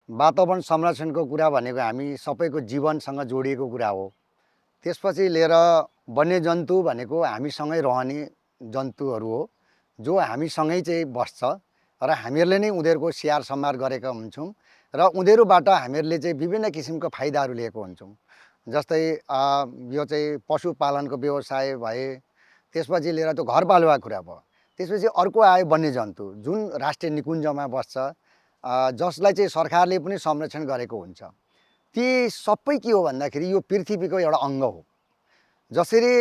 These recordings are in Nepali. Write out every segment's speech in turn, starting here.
वातावरण संरक्षणको कुरा भनेको हामी सबैको जीवनसँग जोडिएको कुरा हो। त्यसपछि लिएर वन्यजन्तु भनेको हामीसँगै रहने जन्तुहरू हो, जो हामीसँगै चाहिँ बस्छ र हामीहरूले नै उनीहरूको स्याहार सम्हार गरेका हुन्छौँ र उनीहरूबाट हामीहरूले चाहिँ विभिन्न किसिमको फाइदाहरू लिएको हुन्छौँ। जस्तै यो चाहिँ पशुपालनको व्यवसाय भए, त्यसपछि लिएर त्यो घरपालुवा कुरा भयो। त्यसपछि अर्को आयो वन्यजन्तु, जुन राष्ट्रिय निकुञ्जमा बस्छ, जसलाई चाहिँ सरकारले पनि संरक्षण गरेको हुन्छ। ती सबै के हो भन्दाखेरि यो पृथ्वीको एउटा अङ्ग हो। जसरी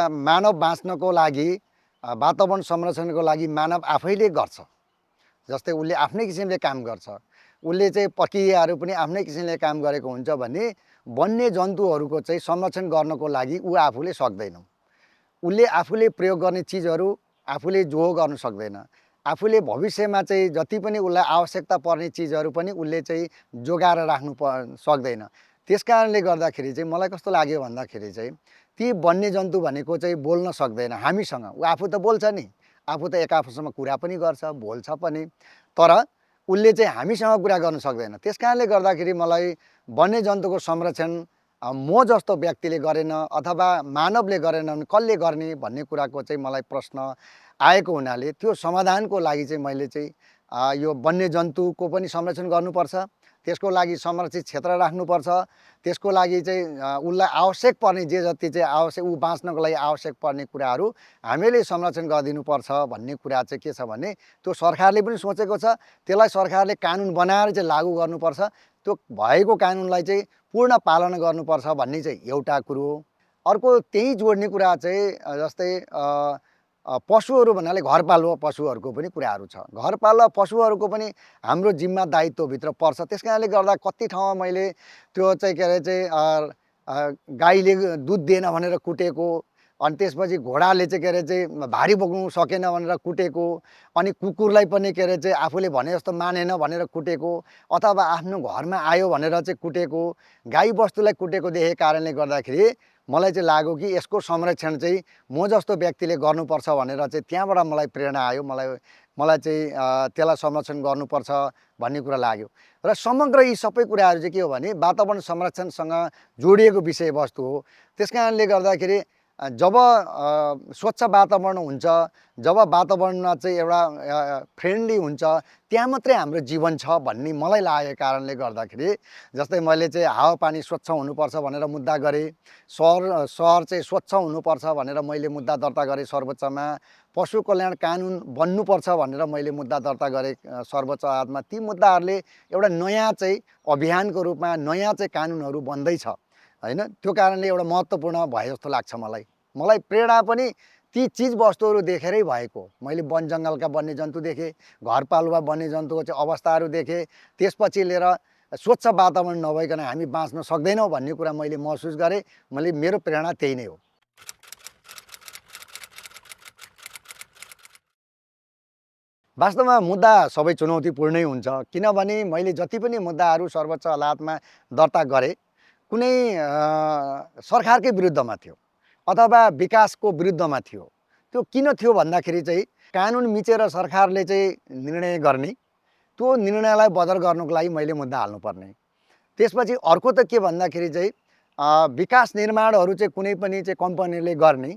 मानव बाँच्नको लागि वातावरण संरक्षणको लागि मानव आफैले गर्छ, जस्तै उसले आफ्नै किसिमले काम गर्छ, उसले चाहिँ प्रक्रियाहरू पनि आफ्नै किसिमले काम गरेको हुन्छ भने वन्यजन्तुहरूको चाहिँ संरक्षण गर्नको लागि ऊ आफूले सक्दैन। उसले आफूले प्रयोग गर्ने चिजहरू आफूले जोहो गर्न सक्दैन। आफूले भविष्यमा चाहिँ जति पनि उसलाई आवश्यकता पर्ने चिजहरू पनि उसले चाहिँ जोगाएर राख्नु सक्दैन। त्यस कारणले गर्दाखेरि चाहिँ मलाई कस्तो लाग्यो भन्दाखेरि चाहिँ ती वन्यजन्तु भनेको चाहिँ बोल्न सक्दैन हामीसँग। ऊ आफू त बोल्छ नि, आफू त एक आपसमा कुरा पनि गर्छ, बोल्छ पनि, तर उसले चाहिँ हामीसँग कुरा गर्न सक्दैन। त्यस कारणले गर्दाखेरि मलाई वन्यजन्तुको संरक्षण म जस्तो व्यक्तिले गरेन अथवा मानवले गरेन भने कसले गर्ने भन्ने कुराको चाहिँ मलाई प्रश्न आएको हुनाले त्यो समाधानको लागि चाहिँ मैले चाहिँ यो वन्यजन्तुको पनि संरक्षण गर्नुपर्छ, त्यसको लागि संरक्षित क्षेत्र राख्नुपर्छ, त्यसको लागि चाहिँ उसलाई आवश्यक पर्ने जे जति चाहिँ आवश्यक ऊ बाँच्नको लागि आवश्यक पर्ने कुराहरू हामीले संरक्षण गरिदिनुपर्छ भन्ने कुरा चाहिँ के छ भने त्यो सरकारले पनि सोचेको छ। त्यसलाई सरकारले कानुन बनाएर चाहिँ लागू गर्नुपर्छ, त्यो भएको कानुनलाई चाहिँ पूर्ण पालना गर्नुपर्छ भन्ने चाहिँ एउटा कुरो हो। अर्को त्यही जोड्ने कुरा चाहिँ जस्तै पशुहरू भन्नाले घरपालुवा पशुहरूको पनि कुराहरू छ। घरपालुवा पशुहरूको पनि हाम्रो जिम्मा दायित्वभित्र पर्छ। त्यस कारणले गर्दा कति ठाउँमा मैले त्यो चाहिँ के अरे चाहिँ गाईले दुध दिएन भनेर कुटेको, अनि त्यसपछि घोडाले चाहिँ के अरे चाहिँ भारी बोक्नु सकेन भनेर कुटेको, अनि कुकुरलाई पनि के अरे चाहिँ आफूले भने जस्तो मानेन भनेर कुटेको, अथवा आफ्नो घरमा आयो भनेर चाहिँ कुटेको, गाईबस्तुलाई कुटेको देखेको कारणले गर्दाखेरि मलाई चाहिँ लाग्यो कि यसको संरक्षण चाहिँ म जस्तो व्यक्तिले गर्नुपर्छ भनेर चाहिँ त्यहाँबाट मलाई प्रेरणा आयो। मलाई चाहिँ त्यसलाई संरक्षण गर्नुपर्छ भन्ने कुरा लाग्यो। र समग्र यी सबै कुराहरू चाहिँ के हो भने वातावरण संरक्षणसँग जोडिएको विषयवस्तु हो। त्यस कारणले गर्दाखेरि जब स्वच्छ वातावरण हुन्छ, जब वातावरणमा चाहिँ एउटा फ्रेन्डली हुन्छ, त्यहाँ मात्रै हाम्रो जीवन छ भन्ने मलाई लागेको कारणले गर्दाखेरि जस्तै मैले चाहिँ हावापानी स्वच्छ हुनुपर्छ भनेर मुद्दा गरेँ, सहर चाहिँ स्वच्छ हुनुपर्छ भनेर मैले मुद्दा दर्ता गरेँ सर्वोच्चमा, पशु कल्याण कानुन बन्नुपर्छ भनेर मैले मुद्दा दर्ता गरेँ सर्वोच्च अदालतमा। ती मुद्दाहरूले एउटा नयाँ चाहिँ अभियानको रूपमा नयाँ चाहिँ कानुनहरू बन्दैछ होइन। त्यो कारणले एउटा महत्त्वपूर्ण भयो जस्तो लाग्छ मलाई प्रेरणा पनि ती चिजवस्तुहरू देखेरै भएको। मैले वन जङ्गलका वन्यजन्तु देखेँ, घरपालुवा वन्यजन्तुको चाहिँ अवस्थाहरू देखेँ, त्यसपछि लिएर स्वच्छ वातावरण नभइकन हामी बाँच्न सक्दैनौँ भन्ने कुरा मैले महसुस गरेँ। मेरो प्रेरणा त्यही नै हो। वास्तवमा मुद्दा सबै चुनौतीपूर्णै हुन्छ, किनभने मैले जति पनि मुद्दाहरू सर्वोच्च अदालतमा दर्ता गरेँ कुनै सरकारकै विरुद्धमा थियो अथवा विकासको विरुद्धमा थियो। त्यो किन थियो भन्दाखेरि चाहिँ कानुन मिचेर सरकारले चाहिँ निर्णय गर्ने, त्यो निर्णयलाई बदर गर्नुको लागि मैले मुद्दा हाल्नुपर्ने। त्यसपछि अर्को त के भन्दाखेरि चाहिँ विकास निर्माणहरू चाहिँ कुनै पनि चाहिँ कम्पनीले गर्ने,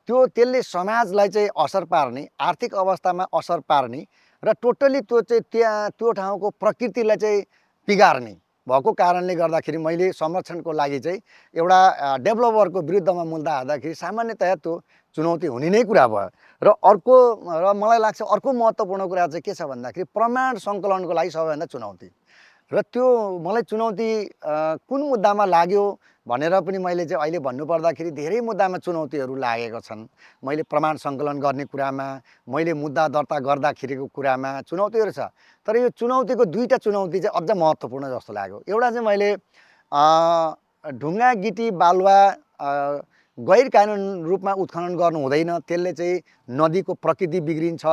त्यसले समाजलाई चाहिँ असर पार्ने, आर्थिक अवस्थामा असर पार्ने र टोटली त्यो चाहिँ त्यो ठाउँको प्रकृतिलाई चाहिँ बिगार्ने भएको कारणले गर्दाखेरि मैले संरक्षणको लागि चाहिँ एउटा डेभलपरको विरुद्धमा मुद्दा हाल्दाखेरि सामान्यतया त्यो चुनौती हुने नै कुरा भयो। र मलाई लाग्छ अर्को महत्त्वपूर्ण कुरा चाहिँ के छ भन्दाखेरि प्रमाण सङ्कलनको लागि सबैभन्दा चुनौती। र त्यो मलाई चुनौती कुन मुद्दामा लाग्यो भनेर पनि मैले चाहिँ अहिले भन्नुपर्दाखेरि धेरै मुद्दामा चुनौतीहरू लागेका छन्। मैले प्रमाण सङ्कलन गर्ने कुरामा, मैले मुद्दा दर्ता गर्दाखेरिको कुरामा चुनौतीहरू छ। तर यो चुनौतीको दुईवटा चुनौती चाहिँ अझ महत्त्वपूर्ण जस्तो लाग्यो। एउटा चाहिँ मैले ढुङ्गा गिटी बालुवा गैर कानुन रूपमा उत्खनन गर्नु हुँदैन, त्यसले चाहिँ नदीको प्रकृति बिग्रिन्छ,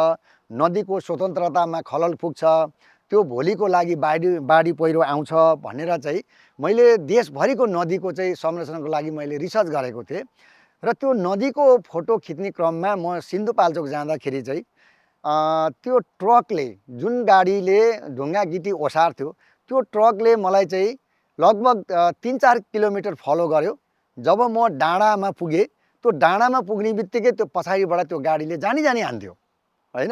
नदीको स्वतन्त्रतामा खलल पुग्छ, त्यो भोलिको लागि बाढी पहिरो आउँछ भनेर चाहिँ मैले देशभरिको नदीको चाहिँ संरक्षणको लागि मैले रिसर्च गरेको थिएँ। र त्यो नदीको फोटो खिच्ने क्रममा म सिन्धुपाल्चोक जाँदाखेरि चाहिँ त्यो ट्रकले जुन गाडीले ढुङ्गा गिटी ओसार्थ्यो त्यो ट्रकले मलाई चाहिँ लगभग 3-4 किलोमिटर फलो गर्यो। जब म डाँडामा पुगेँ, त्यो डाँडामा पुग्ने बित्तिकै त्यो पछाडिबाट त्यो गाडीले जानी हान्थ्यो होइन।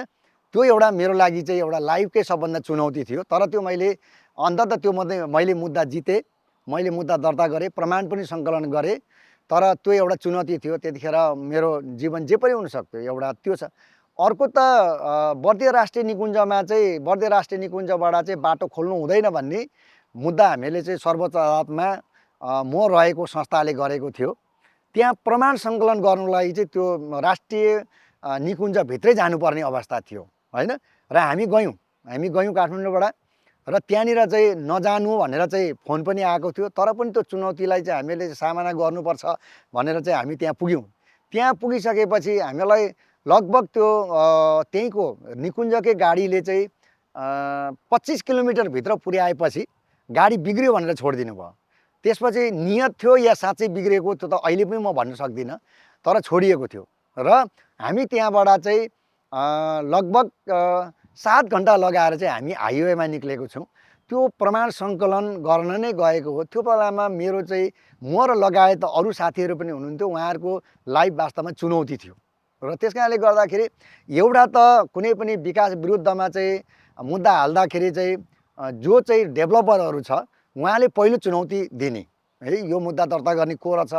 त्यो एउटा मेरो लागि चाहिँ एउटा लाइफकै सबभन्दा चुनौती थियो। तर त्यो मैले अन्ततः त्यो मैले मुद्दा जितेँ, मैले मुद्दा दर्ता गरेँ, प्रमाण पनि सङ्कलन गरेँ। तर त्यो एउटा चुनौती थियो त्यतिखेर। मेरो जीवन जे पनि हुनसक्थ्यो, एउटा त्यो छ। अर्को त बर्दिया राष्ट्रिय निकुञ्जमा चाहिँ बर्दिया राष्ट्रिय निकुञ्जबाट चाहिँ बाटो खोल्नु हुँदैन भन्ने मुद्दा हामीले चाहिँ सर्वोच्च अदालतमा म रहेको संस्थाले गरेको थियो। त्यहाँ प्रमाण सङ्कलन गर्नुलाई चाहिँ त्यो राष्ट्रिय निकुञ्जभित्रै जानुपर्ने अवस्था थियो होइन। र हामी गयौँ काठमाडौँबाट, र त्यहाँनिर चाहिँ नजानु भनेर चाहिँ फोन पनि आएको थियो। तर पनि त्यो चुनौतीलाई चाहिँ हामीले सामना गर्नुपर्छ भनेर चाहिँ हामी त्यहाँ पुग्यौँ। त्यहाँ पुगिसकेपछि हामीलाई लगभग त्यो त्यहीँको निकुञ्जकै गाडीले चाहिँ 25 किलोमिटरभित्र पुर्याएपछि गाडी बिग्रियो भनेर छोडिदिनु भयो। त्यसपछि नियत थियो या साँच्चै बिग्रेको त्यो त अहिले पनि म भन्न सक्दिनँ, तर छोडिएको थियो। र हामी त्यहाँबाट चाहिँ लगभग 7 घन्टा लगाएर चाहिँ हामी हाइवेमा निक्लेको छौँ। त्यो प्रमाण सङ्कलन गर्न नै गएको हो। त्यो बेलामा मेरो चाहिँ म र लगायत अरू साथीहरू पनि हुनुहुन्थ्यो, उहाँहरूको लाइफ वास्तवमा चुनौती थियो। र त्यस कारणले गर्दाखेरि एउटा त कुनै पनि विकास विरुद्धमा चाहिँ मुद्दा हाल्दाखेरि चाहिँ जो चाहिँ डेभलपरहरू छ उहाँले पहिलो चुनौती दिने है, यो मुद्दा दर्ता गर्ने को रहेछ,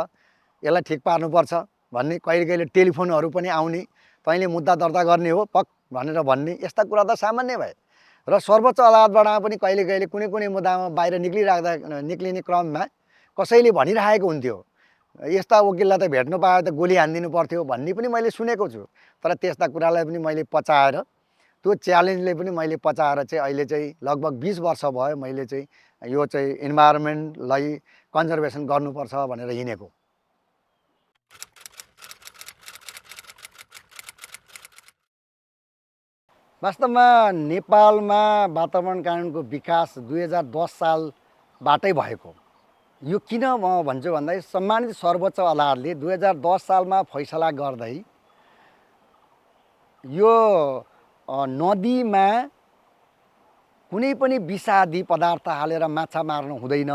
यसलाई ठिक पार्नुपर्छ भन्ने। कहिले कहिले टेलिफोनहरू पनि आउने, तैँले मुद्दा दर्ता गर्ने हो पक भनेर भन्ने, यस्ता कुरा त सामान्य भए। र सर्वोच्च अदालतबाट पनि कहिले कहिले कुनै मुद्दामा बाहिर निक्लिने क्रममा कसैले भनिरहेको हुन्थ्यो, यस्ता वकिललाई त भेट्नु पायो त गोली हानिदिनु पर्थ्यो भन्ने पनि मैले सुनेको छु। तर त्यस्ता कुरालाई पनि मैले पचाएर, त्यो च्यालेन्जले पनि मैले पचाएर चाहिँ अहिले चाहिँ लगभग 20 वर्ष भयो मैले चाहिँ यो चाहिँ इन्भाइरोमेन्टलाई कन्जर्भेसन गर्नुपर्छ भनेर हिँडेको। वास्तवमा नेपालमा वातावरण कानुनको विकास 2010 सालबाटै भएको। यो किन म भन्छु भन्दा सम्मानित सर्वोच्च अदालतले 2010 सालमा फैसला गर्दै यो नदीमा कुनै पनि विषादी पदार्थ हालेर माछा मार्नु हुँदैन,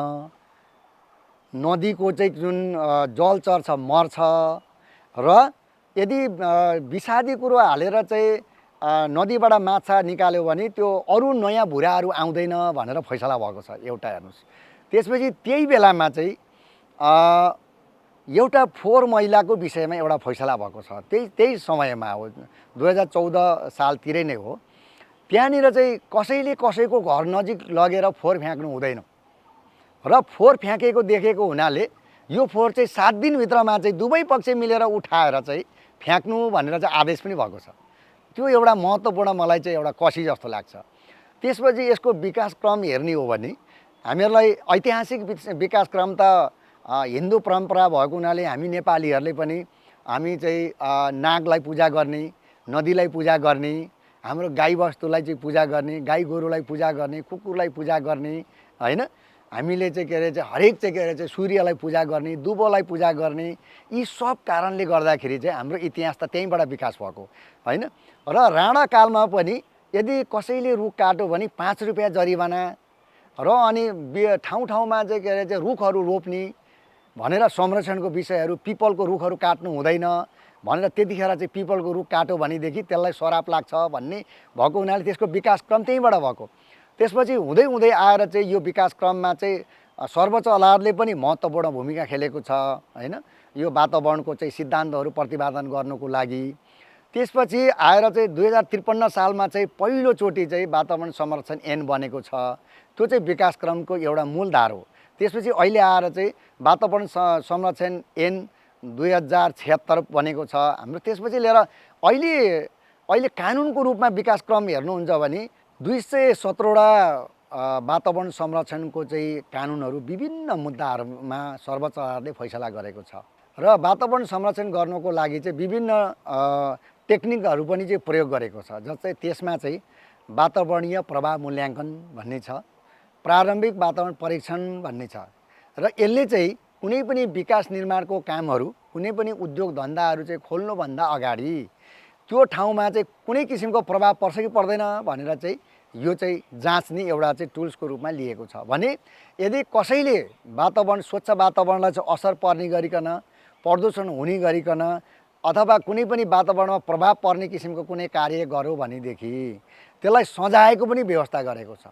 नदीको चाहिँ जुन जलचर छ मर्छ, र यदि विषादी कुरो हालेर चाहिँ नदीबाट माछा निकाल्यो भने त्यो अरू नयाँ भुराहरू आउँदैन भनेर फैसला भएको छ एउटा। हेर्नुहोस्, त्यसपछि त्यही बेलामा चाहिँ एउटा फोहोर मैलाको विषयमा एउटा फैसला भएको छ। त्यही समयमा हो, 2014 सालतिरै नै हो। त्यहाँनिर चाहिँ कसैले कसैको घर नजिक लगेर फोहोर फ्याँक्नु हुँदैन, र फोहोर फ्याँकेको देखेको हुनाले यो फोहोर चाहिँ 7 दिनभित्रमा चाहिँ दुवै पक्ष मिलेर उठाएर चाहिँ फ्याँक्नु भनेर चाहिँ आदेश पनि भएको छ। त्यो एउटा महत्त्वपूर्ण मलाई चाहिँ एउटा कसी जस्तो लाग्छ। त्यसपछि यसको विकास क्रम हेर्ने हो भने हामीहरूलाई ऐतिहासिक विकास क्रम त हिन्दू परम्परा भएको हुनाले हामी नेपालीहरूले पनि हामी चाहिँ नागलाई पूजा गर्ने, नदीलाई पूजा गर्ने, हाम्रो गाईबस्तुलाई चाहिँ पूजा गर्ने, गाई गोरुलाई पूजा गर्ने, कुकुरलाई पूजा गर्ने होइन। हामीले चाहिँ के अरे चाहिँ हरेक चाहिँ के अरे चाहिँ सूर्यलाई पूजा गर्ने, दुबोलाई पूजा गर्ने। यी सब कारणले गर्दाखेरि चाहिँ हाम्रो इतिहास त त्यहीँबाट विकास भएको होइन। र राणा कालमा पनि यदि कसैले रुख काट्यो भने 5 रुपियाँ जरिवाना, र अनि ठाउँ ठाउँमा चाहिँ के अरे चाहिँ रुखहरू रोप्ने भनेर संरक्षणको विषयहरू, पिपलको रुखहरू काट्नु हुँदैन भनेर, त्यतिखेर चाहिँ पिपलको रुख काट्यो भनेदेखि त्यसलाई सराप लाग्छ भन्ने भएको हुनाले त्यसको विकास क्रम त्यहीँबाट भएको। त्यसपछि हुँदै हुँदै आएर चाहिँ यो विकास क्रममा चाहिँ सर्वोच्च अदालतले पनि महत्त्वपूर्ण भूमिका खेलेको छ होइन, यो वातावरणको चाहिँ सिद्धान्तहरू प्रतिपादन गर्नुको लागि। त्यसपछि आएर चाहिँ 2053 सालमा चाहिँ पहिलोचोटि चाहिँ वातावरण संरक्षण ऐन बनेको छ। त्यो चाहिँ विकास क्रमको एउटा मूलधार हो। त्यसपछि अहिले आएर चाहिँ वातावरण संरक्षण ऐन 2076 बनेको छ हाम्रो। त्यसपछि लिएर अहिले कानुनको रूपमा विकास क्रम हेर्नुहुन्छ भने 217वटा वातावरण संरक्षणको चाहिँ कानुनहरू विभिन्न मुद्दाहरूमा सर्वोच्च अदालतले फैसला गरेको छ। र वातावरण संरक्षण गर्नको लागि चाहिँ विभिन्न टेक्निकहरू पनि चाहिँ प्रयोग गरेको छ। जस्तै त्यसमा चाहिँ वातावरणीय प्रभाव मूल्याङ्कन भन्ने छ, प्रारम्भिक वातावरण परीक्षण भन्ने छ। र यसले चाहिँ कुनै पनि विकास निर्माणको कामहरू, कुनै पनि उद्योग धन्दाहरू चाहिँ खोल्नुभन्दा अगाडि त्यो ठाउँमा चाहिँ कुनै किसिमको प्रभाव पर्छ कि पर्दैन भनेर चाहिँ यो चाहिँ जाँच्ने एउटा चाहिँ टुल्सको रूपमा लिएको छ भने यदि कसैले वातावरण स्वच्छ वातावरणलाई चाहिँ असर पर्ने गरिकन प्रदूषण हुने गरिकन अथवा कुनै पनि वातावरणमा प्रभाव पर्ने किसिमको कुनै कार्य गर्यो भनेदेखि त्यसलाई सजायको पनि व्यवस्था गरेको छ,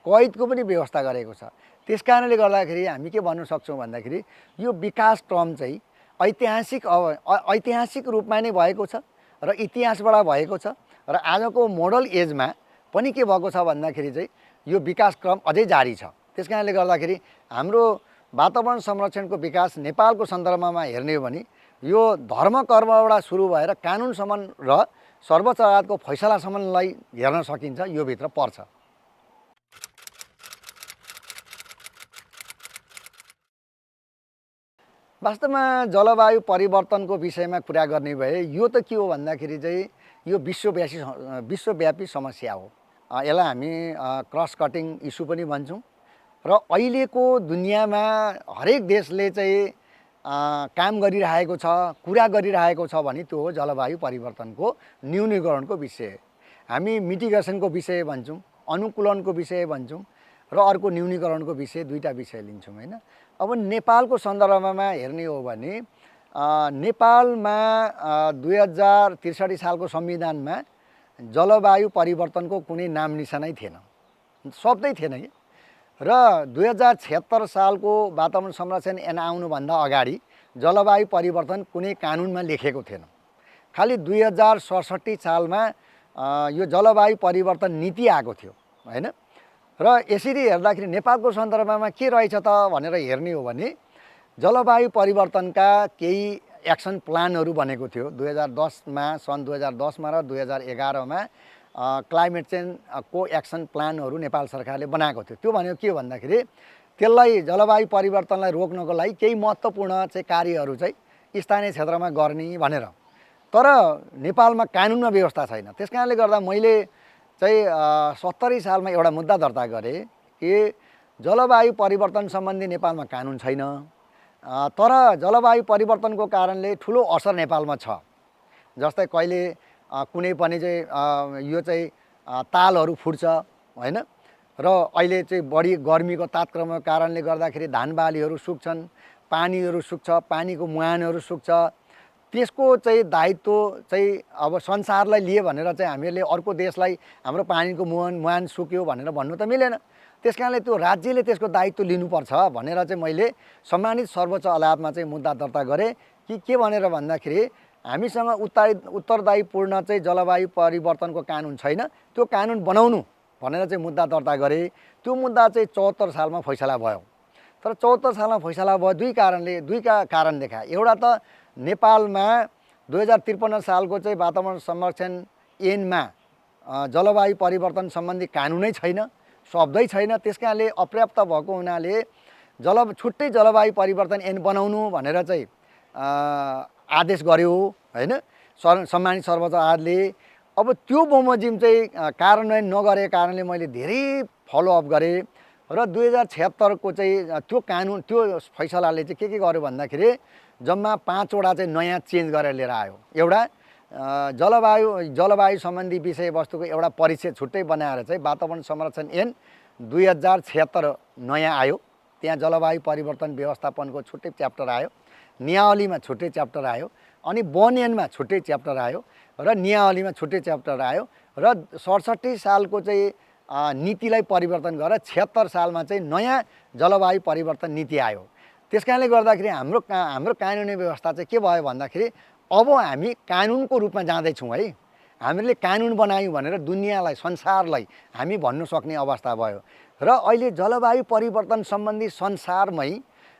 कैदको पनि व्यवस्था गरेको छ। त्यस कारणले गर्दाखेरि हामी के भन्न सक्छौँ भन्दाखेरि यो विकास क्रम चाहिँ ऐतिहासिक रूपमा नै भएको छ र इतिहासबाट भएको छ र आजको मोडल एजमा पनि के भएको छ भन्दाखेरि चाहिँ यो विकास क्रम अझै जारी छ। त्यस कारणले गर्दाखेरि हाम्रो वातावरण संरक्षणको विकास नेपालको सन्दर्भमा हेर्ने हो भने यो धर्म कर्मबाट सुरु भएर कानुनसम्म र सर्वोच्च अदालतको फैसलासम्मलाई हेर्न सकिन्छ, यो भित्र पर्छ। वास्तवमा जलवायु परिवर्तनको विषयमा कुरा गर्ने भए यो त के हो भन्दाखेरि चाहिँ यो विश्वव्यापी समस्या हो। यसलाई हामी क्रस कटिङ इस्यु पनि भन्छौँ र अहिलेको दुनियाँमा हरेक देशले चाहिँ काम गरिरहेको छ, कुरा गरिरहेको छ भने त्यो हो जलवायु परिवर्तनको न्यूनीकरणको विषय। हामी मिटिगेसनको विषय भन्छौँ, अनुकूलनको विषय भन्छौँ र अर्को न्यूनीकरणको विषय, दुईवटा विषय लिन्छौँ होइन। अब नेपालको सन्दर्भमा हेर्ने हो भने नेपालमा 2063 सालको संविधानमा जलवायु परिवर्तनको कुनै नाम निशानै थिएन, शब्दै थिएन कि। र 2076 सालको वातावरण संरक्षण ऐन आउनुभन्दा अगाडि जलवायु परिवर्तन कुनै कानुनमा लेखेको थिएन। खालि 2067 सालमा यो जलवायु परिवर्तन नीति आएको थियो होइन। र यसरी हेर्दाखेरि नेपालको सन्दर्भमा के रहेछ त भनेर हेर्ने हो भने जलवायु परिवर्तनका केही एक्सन प्लानहरू बनेको थियो 2010मा, सन् 2010मा र 2011मा क्लाइमेट चेन्जको एक्सन प्लानहरू नेपाल सरकारले बनाएको थियो। त्यो भनेको के हो भन्दाखेरि त्यसलाई जलवायु परिवर्तनलाई रोक्नको लागि केही महत्त्वपूर्ण चाहिँ कार्यहरू चाहिँ स्थानीय क्षेत्रमा गर्ने भनेर, तर नेपालमा कानुनमा व्यवस्था छैन। त्यस कारणले गर्दा मैले चाहिँ 70 सालमा एउटा मुद्दा दर्ता गरेँ कि जलवायु परिवर्तन सम्बन्धी नेपालमा कानुन छैन, तर जलवायु परिवर्तनको कारणले ठुलो असर नेपालमा छ। जस्तै कहिले कुनै पनि चाहिँ यो चाहिँ तालहरू फुट्छ होइन, र अहिले चाहिँ बढी गर्मीको तापक्रमको कारणले गर्दाखेरि धानबालीहरू सुक्छन्, पानीहरू सुक्छ, पानीको मुहानहरू सुक्छ। त्यसको चाहिँ दायित्व चाहिँ अब संसारलाई लिए भनेर चाहिँ हामीहरूले अर्को देशलाई हाम्रो पानीको मुहान सुक्यो भनेर भन्नु त मिलेन। त्यस कारणले त्यो राज्यले त्यसको दायित्व लिनुपर्छ भनेर चाहिँ मैले सम्मानित सर्वोच्च अदालतमा चाहिँ मुद्दा दर्ता गरेँ कि के भनेर भन्दाखेरि हामीसँग उत्तरदायीपूर्ण चाहिँ जलवायु परिवर्तनको कानुन छैन, त्यो कानुन बनाउनु भनेर चाहिँ मुद्दा दर्ता गरेँ। त्यो मुद्दा चाहिँ 74 सालमा फैसला भयो। तर 74 सालमा फैसला भयो दुईका कारण देखा। एउटा त नेपालमा 2053 सालको चाहिँ वातावरण संरक्षण ऐनमा जलवायु परिवर्तन सम्बन्धी कानुनै छैन, शब्दै छैन। त्यस कारणले अपर्याप्त भएको हुनाले छुट्टै जलवायु परिवर्तन ऐन बनाउनु भनेर चाहिँ आदेश गर्यो होइन सम्मानित सर्वोच्च अदालतले। अब त्यो बमोजिम चाहिँ कार्यान्वयन नगरेको कारणले मैले धेरै फलोअप गरेँ र 2076 को चाहिँ त्यो कानुन त्यो फैसलाले चाहिँ के गर्यो भन्दाखेरि जम्मा 5 वटा चाहिँ नयाँ चेन्ज गरेर लिएर आयो। एउटा जलवायु सम्बन्धी विषयवस्तुको एउटा परिच्छेद छुट्टै बनाएर चाहिँ वातावरण संरक्षण ऐन 2076 नयाँ आयो। त्यहाँ जलवायु परिवर्तन व्यवस्थापनको छुट्टै च्याप्टर आयो, नियावलीमा छुट्टै च्याप्टर आयो, अनि वन ऐनमा छुट्टै च्याप्टर आयो र नियावलीमा छुट्टै च्याप्टर आयो र 67 सालको चाहिँ नीतिलाई परिवर्तन गरेर 76 सालमा चाहिँ नयाँ जलवायु परिवर्तन नीति आयो। त्यस कारणले गर्दाखेरि हाम्रो कानुनी व्यवस्था चाहिँ के भयो भन्दाखेरि अब हामी कानुनको रूपमा जाँदैछौँ है। हामीले कानुन बनायौँ भनेर दुनियाँलाई, संसारलाई हामी भन्नु सक्ने अवस्था भयो। र अहिले जलवायु परिवर्तन सम्बन्धी संसारमै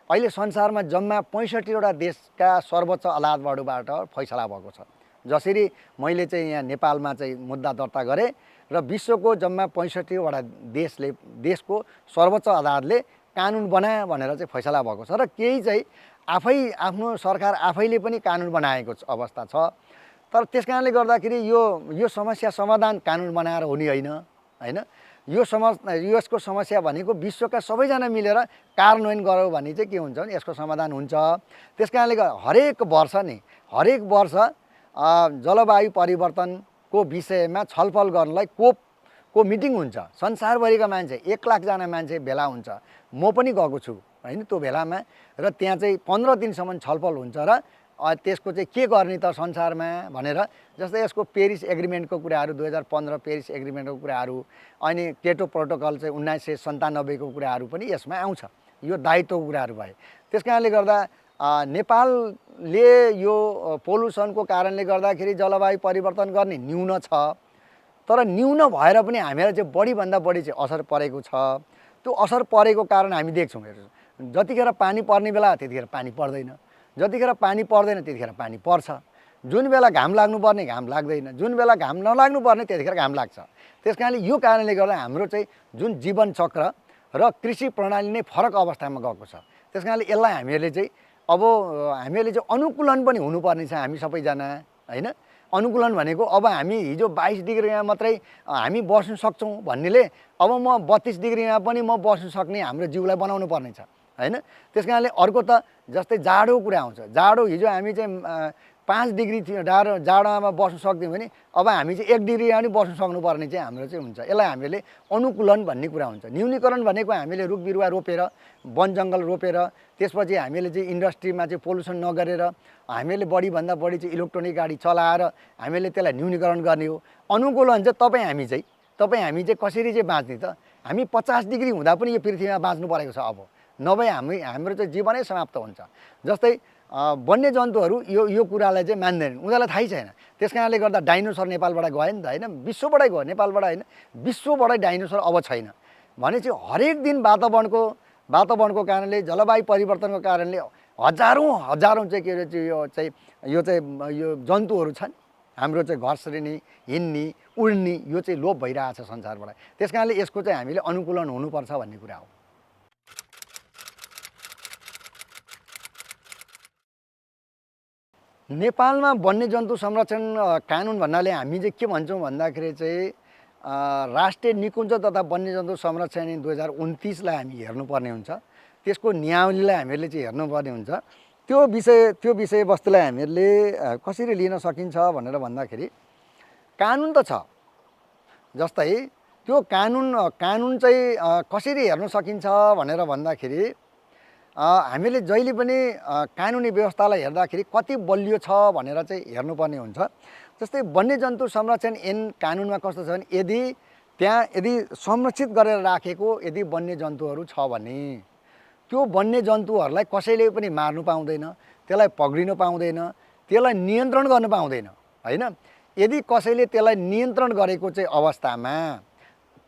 अहिले संसारमा जम्मा 65 वटा देशका सर्वोच्च अदालतबाट फैसला भएको छ। जसरी मैले चाहिँ यहाँ नेपालमा चाहिँ मुद्दा दर्ता गरेँ र विश्वको जम्मा 65 वटा देशको सर्वोच्च अदालतले कानुन बनायो भनेर चाहिँ फैसला भएको छ। र केही चाहिँ आफ्नो सरकार आफैले पनि कानुन बनाएको अवस्था छ। तर त्यस कारणले गर्दाखेरि यो समस्या समाधान कानुन बनाएर हुने होइन। यसको समस्या भनेको विश्वका सबैजना मिलेर कार्यान्वयन गर्यो भने चाहिँ के हुन्छ भने यसको समाधान हुन्छ। त्यस कारणले हरेक वर्ष जलवायु परिवर्तनको विषयमा छलफल गर्नलाई कोप को मिटिङ हुन्छ, संसारभरिका मान्छे 1 लाखजना मान्छे भेला हुन्छ, म पनि गएको छु हैन त्यो भेलामा, र त्यहाँ चाहिँ 15 दिनसम्म छलफल हुन्छ र त्यसको चाहिँ के गर्ने त संसारमा भनेर, जस्तै यसको पेरिस एग्रिमेन्टको कुराहरू 2015 पेरिस एग्रिमेन्टको कुराहरू, अनि केटो प्रोटोकल चाहिँ 1997 को कुराहरू पनि यसमा आउँछ। यो दायित्वको कुराहरू भए। त्यस कारणले गर्दा नेपालले यो पोल्युसनको कारणले गर्दाखेरि जलवायु परिवर्तन गर्ने न्यून छ, तर न्यून भएर पनि हामीलाई चाहिँ बढीभन्दा बढी चाहिँ असर परेको छ। त्यो असर परेको कारण हामी देख्छौँ। जतिखेर पानी पर्ने बेला त्यतिखेर पानी पर्दैन, जतिखेर पानी पर्दैन त्यतिखेर पानी पर्छ, जुन बेला घाम लाग्नुपर्ने घाम लाग्दैन, जुन बेला घाम नलाग्नुपर्ने त्यतिखेर घाम लाग्छ। त्यस कारणले यो कारणले गर्दा हाम्रो चाहिँ जुन जीवन चक्र र कृषि प्रणाली नै फरक अवस्थामा गएको छ। त्यस कारणले यसलाई हामीहरूले चाहिँ अब हामीहरूले चाहिँ अनुकूलन पनि हुनुपर्ने छ हामी सबैजना हैन। अनुकूलन भनेको अब हामी हिजो 22 डिग्रीमा मात्रै हामी बस्न सक्छौँ भन्नेले अब म 32 डिग्रीमा पनि म बस्न सक्ने हाम्रो जिउलाई बनाउनु पर्ने छ हैन। त्यस कारणले अर्को त जस्तै जाडो कुरा आउँछ। जाडो हिजो हामी चाहिँ 5 डिग्री थियो जाडोमा बस्न सक्थ्यौँ भने अब हामी चाहिँ 1 डिग्रीमा पनि बस्न सक्नुपर्ने चाहिँ हाम्रो चाहिँ हुन्छ। यसलाई हामीले अनुकूलन भन्ने कुरा हुन्छ। न्यूनीकरण भनेको हामीले रुख बिरुवा रोपेर, वन जङ्गल रोपेर, त्यसपछि हामीले चाहिँ इन्डस्ट्रीमा चाहिँ पोल्युसन नगरेर, हामीले बढीभन्दा बढी चाहिँ इलेक्ट्रोनिक गाडी चलाएर हामीले त्यसलाई न्यूनीकरण गर्ने हो। अनुकूलन चाहिँ तपाईँ हामी चाहिँ कसरी चाहिँ बाँच्ने त? हामी 50 डिग्री हुँदा पनि यो पृथ्वीमा बाँच्नु परेको छ। अब नभए हाम्रो चाहिँ जीवनै समाप्त हुन्छ। जस्तै वन्यजन्तुहरू यो कुरालाई चाहिँ मान्दैनन्, उनीहरूलाई थाहै छैन। त्यस कारणले गर्दा डाइनोसर नेपालबाट गयो नि त हैन, विश्वबाटै गयो, नेपालबाट हैन, विश्वबाटै डाइनोसर अब छैन भनेपछि हरेक दिन वातावरणको कारणले, जलवायु परिवर्तनको कारणले हजारौँ चाहिँ के अरे यो जन्तुहरू छन् हाम्रो चाहिँ घस्रिने, हिँड्ने, उड्ने, यो चाहिँ लोप भइरहेछ संसारबाट। त्यस कारणले यसको चाहिँ हामीले अनुकूलन हुनुपर्छ भन्ने कुरा हो। नेपालमा वन्यजन्तु संरक्षण कानुन भन्नाले हामी चाहिँ के भन्छौँ भन्दाखेरि चाहिँ राष्ट्रिय निकुञ्ज तथा वन्यजन्तु संरक्षण 2029लाई हामी हेर्नुपर्ने हुन्छ। त्यसको नियमावलीलाई हामीले चाहिँ हेर्नुपर्ने हुन्छ। त्यो विषयवस्तुलाई हामीहरूले कसरी लिन सकिन्छ भनेर भन्दाखेरि कानुन त छ। जस्तै त्यो कानुन चाहिँ कसरी हेर्न सकिन्छ भनेर भन्दाखेरि हामीले जहिले पनि कानुनी व्यवस्थालाई हेर्दाखेरि कति बलियो छ भनेर चाहिँ हेर्नुपर्ने हुन्छ। जस्तै वन्यजन्तु संरक्षण ऐन कानुनमा कस्तो छ भने यदि संरक्षित गरेर राखेको यदि वन्यजन्तुहरू छ भने त्यो वन्यजन्तुहरूलाई कसैले पनि मार्नु पाउँदैन, त्यसलाई पक्रिनु पाउँदैन, त्यसलाई नियन्त्रण गर्न पाउँदैन हैन। यदि कसैले त्यसलाई नियन्त्रण गरेको चाहिँ अवस्थामा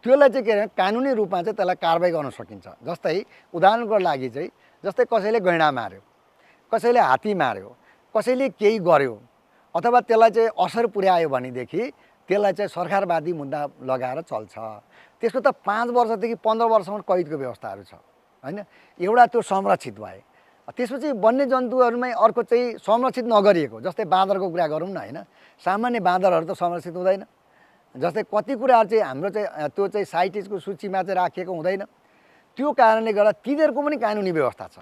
त्यसलाई चाहिँ के अरे कानुनी रूपमा चाहिँ त्यसलाई कारबाही गर्न सकिन्छ। जस्तै उदाहरणको लागि चाहिँ जस्तै कसैले गैँडा मार्यो, कसैले हात्ती मार्यो, कसैले केही गर्यो अथवा त्यसलाई चाहिँ असर पुर्यायो भनेदेखि त्यसलाई चाहिँ सरकारवादी मुद्दा लगाएर चल्छ। त्यसको त 5 वर्षदेखि 15 वर्षसम्म कैदको व्यवस्थाहरू छ हैन। एउटा त्यो संरक्षित भए। त्यसपछि वन्यजन्तुहरूमै अर्को चाहिँ संरक्षित नगरिएको, जस्तै बाँदरको कुरा गरौँ न हैन। सामान्य बाँदरहरू त संरक्षित हुँदैन। जस्तै कति कुराहरू चाहिँ हाम्रो चाहिँ त्यो चाहिँ साइटेजको सूचीमा चाहिँ राखिएको हुँदैन। त्यो कारणले गर्दा तिनीहरूको पनि कानुनी व्यवस्था छ।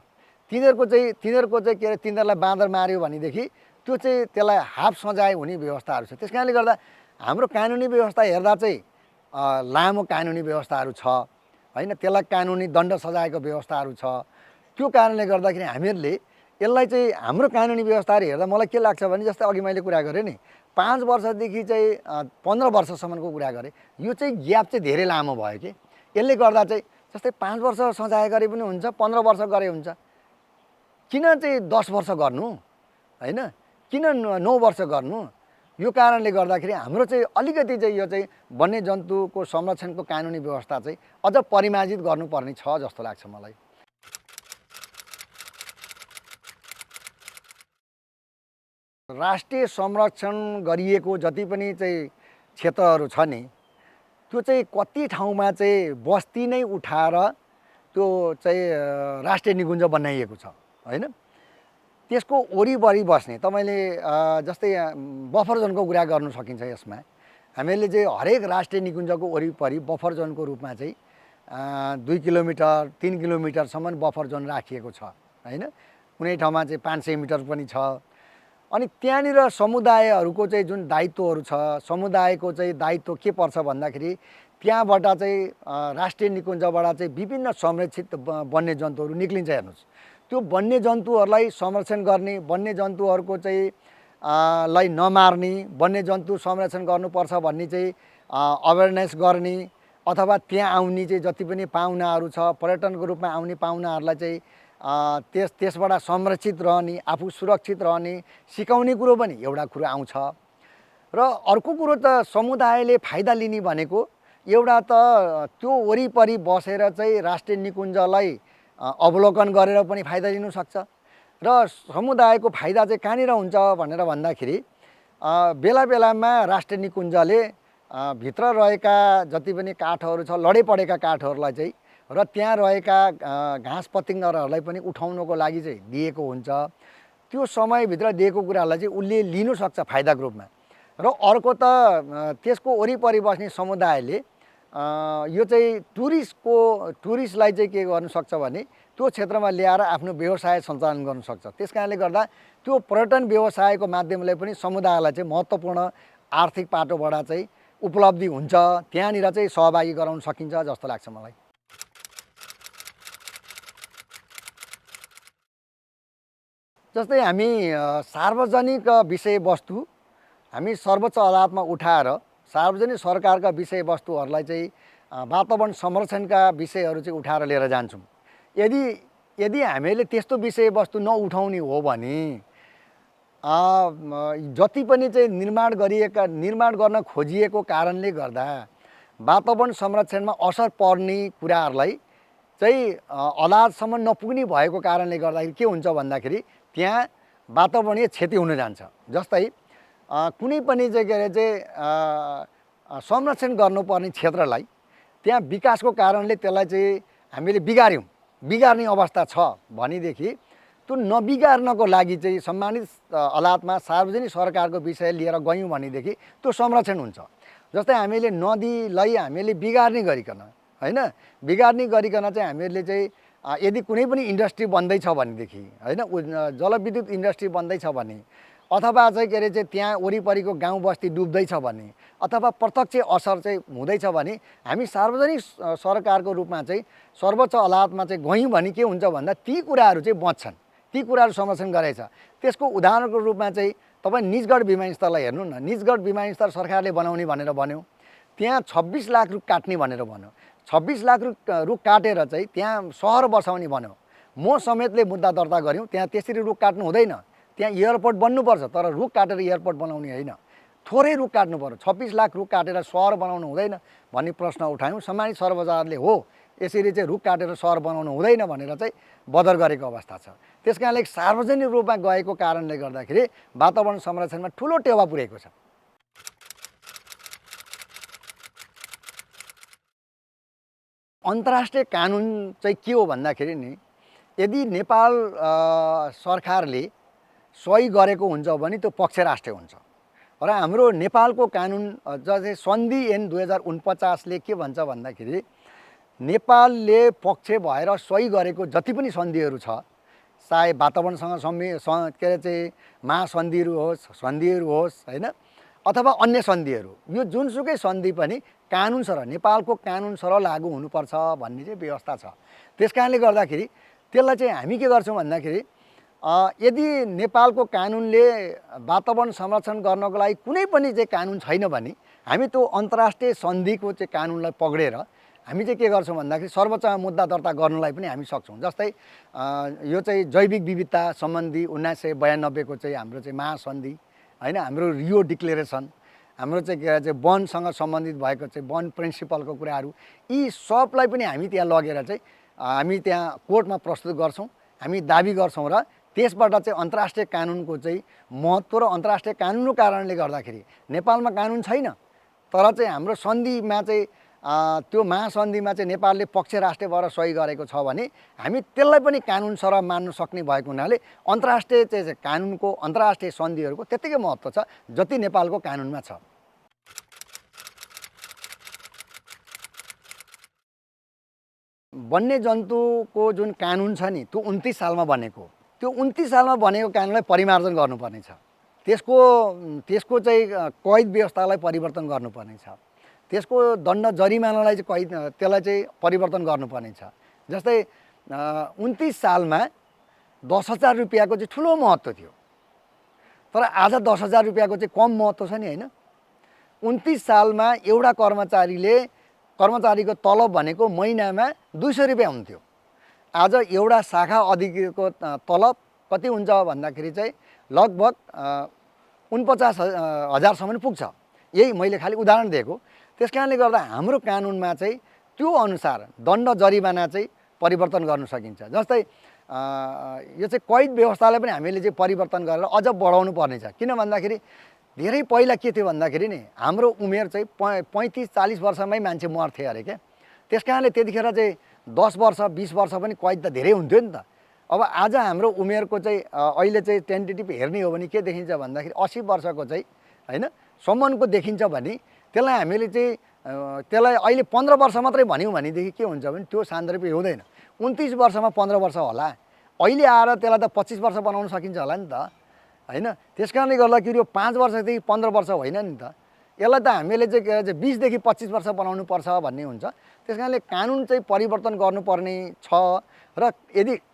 तिनीहरूको चाहिँ के अरे तिनीहरूलाई बाँदर मार्यो भनेदेखि त्यो चाहिँ त्यसलाई हाफ सजाय हुने व्यवस्थाहरू छ। त्यस कारणले गर्दा हाम्रो कानुनी व्यवस्था हेर्दा चाहिँ लामो कानुनी व्यवस्थाहरू छ हैन। त्यसलाई कानुनी दण्ड सजायको व्यवस्थाहरू छ। त्यो कारणले गर्दाखेरि हामीहरूले यसलाई चाहिँ हाम्रो कानुनी व्यवस्थाहरू हेर्दा मलाई के लाग्छ भने जस्तै अघि मैले कुरा गरेँ नि 5 वर्षदेखि चाहिँ 15 वर्षसम्मको कुरा गरेँ। यो चाहिँ ग्याप चाहिँ धेरै लामो भयो कि यसले गर्दा चाहिँ जस्तै 5 वर्ष सजाय गरे पनि हुन्छ, 15 वर्ष गरे हुन्छ, किन चाहिँ 10 वर्ष गर्नु हैन, किन 9 वर्ष गर्नु? यो कारणले गर्दाखेरि हाम्रो चाहिँ अलिकति चाहिँ यो चाहिँ वन्यजन्तुको संरक्षणको कानुनी व्यवस्था चाहिँ अझ परिमार्जित गर्नुपर्ने छ जस्तो लाग्छ मलाई। राष्ट्रिय संरक्षण गरिएको जति पनि चाहिँ क्षेत्रहरू छ नि त्यो चाहिँ कति ठाउँमा चाहिँ बस्ती नै उठाएर त्यो चाहिँ राष्ट्रिय निकुञ्ज बनाइएको छ हैन। त्यसको वरिपरि बस्ने तपाईले जस्तै बफर जोनको कुरा गर्न सकिन्छ। यसमा हामीले चाहिँ हरेक राष्ट्रिय निकुञ्जको वरिपरि बफर जोनको रूपमा चाहिँ 2 किलोमिटर 3 किलोमिटरसम्म बफर जोन राखिएको छ हैन। कुनै ठाउँमा चाहिँ 500 मिटर पनि छ। अनि त्यहाँनिर समुदायहरूको चाहिँ जुन दायित्वहरू छ, समुदायको चाहिँ दायित्व के पर्छ भन्दाखेरि त्यहाँबाट चाहिँ राष्ट्रिय निकुञ्जबाट चाहिँ विभिन्न संरक्षित वन्यजन्तुहरू निक्लिन्छ। हेर्नुहोस्, त्यो वन्यजन्तुहरूलाई संरक्षण गर्ने, वन्यजन्तुहरूको चाहिँ लाई नमार्ने, वन्यजन्तु संरक्षण गर्नुपर्छ भन्ने चाहिँ अवेरनेस गर्ने, अथवा त्यहाँ आउने चाहिँ जति पनि पाहुनाहरू छ, पर्यटनको रूपमा आउने पाहुनाहरूलाई चाहिँ त्यसबाट संरक्षित रहने, आफू सुरक्षित रहने सिकाउने कुरो पनि एउटा कुरो आउँछ। र अर्को कुरो त समुदायले फाइदा लिने भनेको एउटा त त्यो वरिपरि बसेर चाहिँ राष्ट्रिय निकुञ्जलाई अवलोकन गरेर पनि फाइदा लिनु सक्छ। र समुदायको फाइदा चाहिँ कहाँनिर हुन्छ भनेर भन्दाखेरि बेला बेलामा राष्ट्रिय निकुञ्जले भित्र रहेका जति पनि काठहरू छ, लडे पडेका काठहरूलाई चाहिँ र त्यहाँ रहेका घाँस पतिङ्गरहरूलाई पनि उठाउनको लागि चाहिँ दिएको हुन्छ। त्यो समयभित्र दिएको कुराहरूलाई चाहिँ उसले लिनु सक्छ फाइदाको रूपमा। र अर्को त त्यसको वरिपरि बस्ने समुदायले यो चाहिँ टुरिस्टलाई चाहिँ के गर्नु सक्छ भने त्यो क्षेत्रमा ल्याएर आफ्नो व्यवसाय सञ्चालन गर्न सक्छ। त्यस कारणले गर्दा त्यो पर्यटन व्यवसायको माध्यमले पनि समुदायलाई चाहिँ महत्त्वपूर्ण आर्थिक पाटोबाट चाहिँ उपलब्धि हुन्छ, त्यहाँनिर चाहिँ सहभागी गराउन सकिन्छ जस्तो लाग्छ मलाई। जस्तै हामी सार्वजनिक विषयवस्तु हामी सर्वोच्च अदालतमा उठाएर सार्वजनिक सरकारका विषयवस्तुहरूलाई चाहिँ वातावरण संरक्षणका विषयहरू चाहिँ उठाएर लिएर जान्छौँ। यदि हामीले त्यस्तो विषयवस्तु नउठाउने हो भने जति पनि चाहिँ निर्माण गर्न खोजिएको कारणले गर्दा वातावरण संरक्षणमा असर पर्ने कुराहरूलाई चाहिँ अदालतसम्म नपुग्ने भएको कारणले गर्दाखेरि के हुन्छ भन्दाखेरि त्यहाँ वातावरणीय क्षति हुन जान्छ। जस्तै कुनै पनि चाहिँ के अरे चाहिँ संरक्षण गर्नुपर्ने क्षेत्रलाई त्यहाँ विकासको कारणले त्यसलाई चाहिँ हामीले बिगार्ने अवस्था छ भनेदेखि त्यो नबिगार्नको लागि चाहिँ सम्मानित अदालतमा सार्वजनिक सरकारको विषय लिएर गयौँ भनेदेखि त्यो संरक्षण हुन्छ। जस्तै हामीले नदीलाई हामीले बिगार्ने गरिकन चाहिँ हामीहरूले चाहिँ यदि कुनै पनि इन्डस्ट्री बन्दैछ भनेदेखि जलविद्युत इन्डस्ट्री बन्दैछ भने अथवा चाहिँ के अरे चाहिँ त्यहाँ वरिपरिको गाउँ बस्ती डुब्दैछ भने अथवा प्रत्यक्ष असर चाहिँ हुँदैछ भने हामी सार्वजनिक सरकारको रूपमा चाहिँ सर्वोच्च अदालतमा चाहिँ गयौँ भने के हुन्छ भन्दा ती कुराहरू चाहिँ बच्छन्, ती कुराहरू संरक्षण गरेछ। त्यसको उदाहरणको रूपमा चाहिँ तपाईँ निजगढ विमानस्थललाई हेर्नु न, निजगढ विमानस्थल सरकारले बनाउने भनेर भन्यो, त्यहाँ 26 लाख रुख काट्ने भनेर भन्यो। 26 लाख रुख काटेर चाहिँ त्यहाँ सहर बसाउने भन्यो। म समेतले मुद्दा दर्ता गऱ्यौँ, त्यहाँ त्यसरी रुख काट्नु हुँदैन, त्यहाँ एयरपोर्ट बन्नुपर्छ, तर रुख काटेर एयरपोर्ट बनाउने होइन, थोरै रुख काट्नु पर्यो। 26 लाख रुख काटेर सहर बनाउनु हुँदैन भन्ने प्रश्न उठायौँ। सम्मानित सर्वोच्चले हो यसरी चाहिँ रुख काटेर सहर बनाउनु हुँदैन भनेर चाहिँ बदर गरेको अवस्था छ। त्यस कारणले सार्वजनिक रूपमा गएको कारणले गर्दाखेरि वातावरण संरक्षणमा ठुलो टेवा पुर्याएको छ। अन्तर्राष्ट्रिय कानुन चाहिँ के हो भन्दाखेरि नि यदि नेपाल सरकारले सही गरेको हुन्छ भने त्यो पक्ष राष्ट्रिय हुन्छ। र हाम्रो नेपालको कानुन जस्तै सन्धि ऐन 2049ले के भन्छ भन्दाखेरि नेपालले पक्ष भएर सही गरेको जति पनि सन्धिहरू छ, चाहे वातावरणसँग के अरे चाहिँ महासन्धिहरू होस् होइन, अथवा अन्य सन्धिहरू, यो जुनसुकै सन्धि पनि कानुन सर नेपालको कानुन सर लागू हुनुपर्छ भन्ने चाहिँ व्यवस्था छ। त्यस कारणले गर्दाखेरि त्यसलाई चाहिँ हामी के गर्छौँ भन्दाखेरि यदि नेपालको कानुनले वातावरण संरक्षण गर्नको लागि कुनै पनि चाहिँ कानुन छैन भने हामी त्यो अन्तर्राष्ट्रिय सन्धिको चाहिँ कानुनलाई पक्रेर हामी चाहिँ के गर्छौँ भन्दाखेरि सर्वोच्चमा मुद्दा दर्ता गर्नलाई पनि हामी सक्छौँ। जस्तै यो चाहिँ जैविक विविधता सम्बन्धी 1992को चाहिँ हाम्रो चाहिँ महासन्धि होइन, हाम्रो रियो डिक्लेरेसन, हाम्रो चाहिँ के अरे चाहिँ वनसँग सम्बन्धित भएको चाहिँ वन प्रिन्सिपलको कुराहरू, यी सबलाई पनि हामी त्यहाँ लगेर चाहिँ हामी त्यहाँ कोर्टमा प्रस्तुत गर्छौँ, हामी दाबी गर्छौँ र त्यसबाट चाहिँ अन्तर्राष्ट्रिय कानुनको चाहिँ महत्त्व र अन्तर्राष्ट्रिय कानुनको कारणले गर्दाखेरि नेपालमा कानुन छैन, तर चाहिँ हाम्रो सन्धिमा चाहिँ त्यो महासन्धिमा चाहिँ नेपालले पक्ष राष्ट्रिय भएर सही गरेको छ भने हामी त्यसलाई पनि कानुन सर मान्न सक्ने भएको हुनाले अन्तर्राष्ट्रिय चाहिँ कानुनको अन्तर्राष्ट्रिय सन्धिहरूको त्यत्तिकै महत्त्व छ जति नेपालको कानुनमा छ। वन्यजन्तुको जुन कानुन छ नि त्यो 29 सालमा बनेको, त्यो 29 सालमा बनेको कानुनलाई परिमार्जन गर्नुपर्ने छ। त्यसको चाहिँ कैद व्यवस्थालाई परिवर्तन गर्नुपर्ने छ। त्यसको दण्ड जरिमानालाई चाहिँ त्यसलाई चाहिँ परिवर्तन गर्नुपर्ने छ। जस्तै 29 सालमा 10,000 रुपियाँको चाहिँ ठुलो महत्त्व थियो, तर आज 10,000 रुपियाँको चाहिँ कम महत्त्व छ नि होइन। 29 सालमा एउटा कर्मचारीको तलब भनेको महिनामा 200 रुपियाँ हुन्थ्यो। आज एउटा शाखा अधिकारीको तलब कति हुन्छ भन्दाखेरि चाहिँ लगभग 49,000सम्म पुग्छ। यही मैले खालि उदाहरण दिएको। त्यस कारणले गर्दा हाम्रो कानुनमा चाहिँ त्यो अनुसार दण्ड जरिमाना चाहिँ परिवर्तन गर्न सकिन्छ। जस्तै यो चाहिँ कैद व्यवस्थालाई पनि हामीले चाहिँ परिवर्तन गरेर अझ बढाउनु पर्ने छ। किन भन्दाखेरि धेरै पहिला के थियो भन्दाखेरि नि हाम्रो उमेर चाहिँ 35-40 वर्षमै मान्छे मर्थे अरे क्या। त्यस कारणले त्यतिखेर चाहिँ 10 वर्ष 20 वर्ष पनि कैद त धेरै हुन्थ्यो नि त। अब आज हाम्रो उमेरको चाहिँ अहिले चाहिँ टेन्टेटिभ हेर्ने हो भने के देखिन्छ भन्दाखेरि 80 वर्षको चाहिँ होइन सम्मको देखिन्छ भने त्यसलाई हामीले चाहिँ त्यसलाई अहिले 15 वर्ष मात्रै भन्यौँ भनेदेखि के हुन्छ भने त्यो सान्दर्भिक हुँदैन। 29 वर्षमा 15 वर्ष होला, अहिले आएर त्यसलाई त 25 वर्ष बनाउन सकिन्छ होला नि त होइन। त्यस कारणले गर्दाखेरि यो 5 वर्षदेखि 15 वर्ष होइन नि त। यसलाई त हामीले चाहिँ 20देखि 25 वर्ष बनाउनु पर्छ भन्ने हुन्छ। त्यस कारणले कानुन चाहिँ परिवर्तन गर्नुपर्ने छ र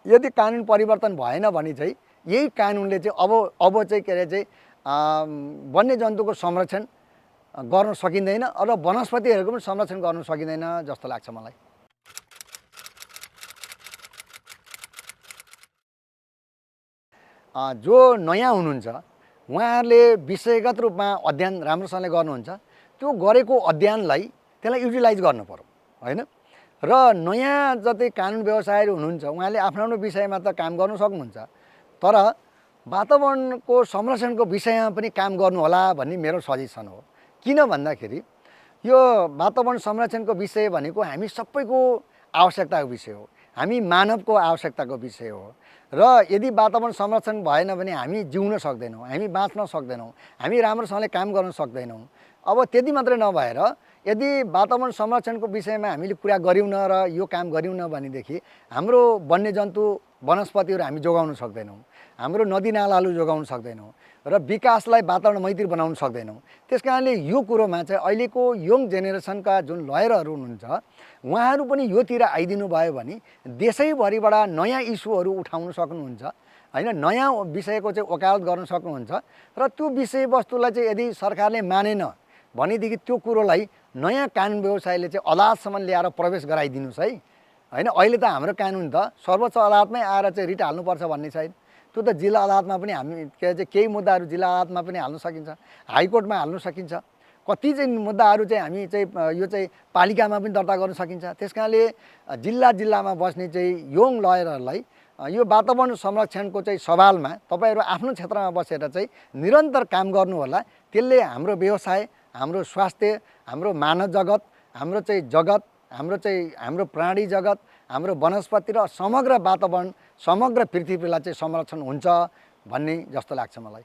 यदि कानुन परिवर्तन भएन भने चाहिँ यही कानुनले चाहिँ अब चाहिँ के अरे चाहिँ वन्यजन्तुको संरक्षण गर्न सकिँदैन र वनस्पतिहरूको पनि संरक्षण गर्न सकिँदैन जस्तो लाग्छ मलाई। जो नयाँ हुनुहुन्छ उहाँहरूले विषयगत रूपमा अध्ययन राम्रोसँगले गर्नुहुन्छ। त्यो गरेको अध्ययनलाई त्यसलाई युटिलाइज गर्नु पर्यो होइन। र नयाँ जति कानुन व्यवसायीहरू हुनुहुन्छ उहाँले आफ्नो आफ्नो विषयमा त काम गर्नु सक्नुहुन्छ, तर वातावरणको संरक्षणको विषयमा पनि काम गर्नु होला भन्ने मेरो सजेसन हो। किन भन्दाखेरि यो वातावरण संरक्षणको विषय भनेको हामी सबैको आवश्यकताको विषय हो, हामी मानवको आवश्यकताको विषय हो। र यदि वातावरण संरक्षण भएन भने हामी जिउन सक्दैनौँ, हामी बाँच्न सक्दैनौँ, हामी राम्रोसँगले काम गर्न सक्दैनौँ। अब त्यति मात्रै नभएर यदि वातावरण संरक्षणको विषयमा हामीले कुरा गऱ्यौँ न र यो काम गऱ्यौँ न भनेदेखि हाम्रो वन्यजन्तु वनस्पतिहरू हामी जोगाउन सक्दैनौँ, हाम्रो नदीनालाहरू जोगाउन सक्दैनौँ र विकासलाई वातावरण मैत्री बनाउन सक्दैनौँ। त्यस कारणले यो कुरोमा चाहिँ अहिलेको यङ जेनेरेसनका जुन लयरहरू हुनुहुन्छ उहाँहरू पनि योतिर आइदिनु भयो भने देशैभरिबाट नयाँ इस्युहरू उठाउन सक्नुहुन्छ होइन, नयाँ विषयको चाहिँ वकालत गर्न सक्नुहुन्छ। र त्यो विषयवस्तुलाई चाहिँ यदि सरकारले मानेन भनेदेखि त्यो कुरोलाई नयाँ कानुन व्यवसायले चाहिँ अदालतसम्म ल्याएर प्रवेश गराइदिनुहोस् है होइन। अहिले त हाम्रो कानुन त सर्वोच्च अदालतमै आएर चाहिँ रिट हाल्नुपर्छ भन्ने छैन। त्यो त जिल्ला अदालतमा पनि हामी के चाहिँ केही मुद्दाहरू जिल्ला अदालतमा पनि हाल्न सकिन्छ, हाइकोर्टमा हाल्न सकिन्छ, कति चाहिँ मुद्दाहरू चाहिँ हामी चाहिँ यो चाहिँ पालिकामा पनि दर्ता गर्न सकिन्छ। त्यस कारणले जिल्लामा बस्ने चाहिँ यङ लयरहरूलाई यो वातावरण संरक्षणको चाहिँ सवालमा तपाईँहरू आफ्नो क्षेत्रमा बसेर चाहिँ निरन्तर काम गर्नु होला। त्यसले हाम्रो व्यवसाय, हाम्रो स्वास्थ्य, हाम्रो मानव जगत, हाम्रो प्राणी जगत, हाम्रो वनस्पति र समग्र वातावरण, समग्र पृथ्वीलाई चाहिँ संरक्षण हुन्छ भन्ने जस्तो लाग्छ मलाई।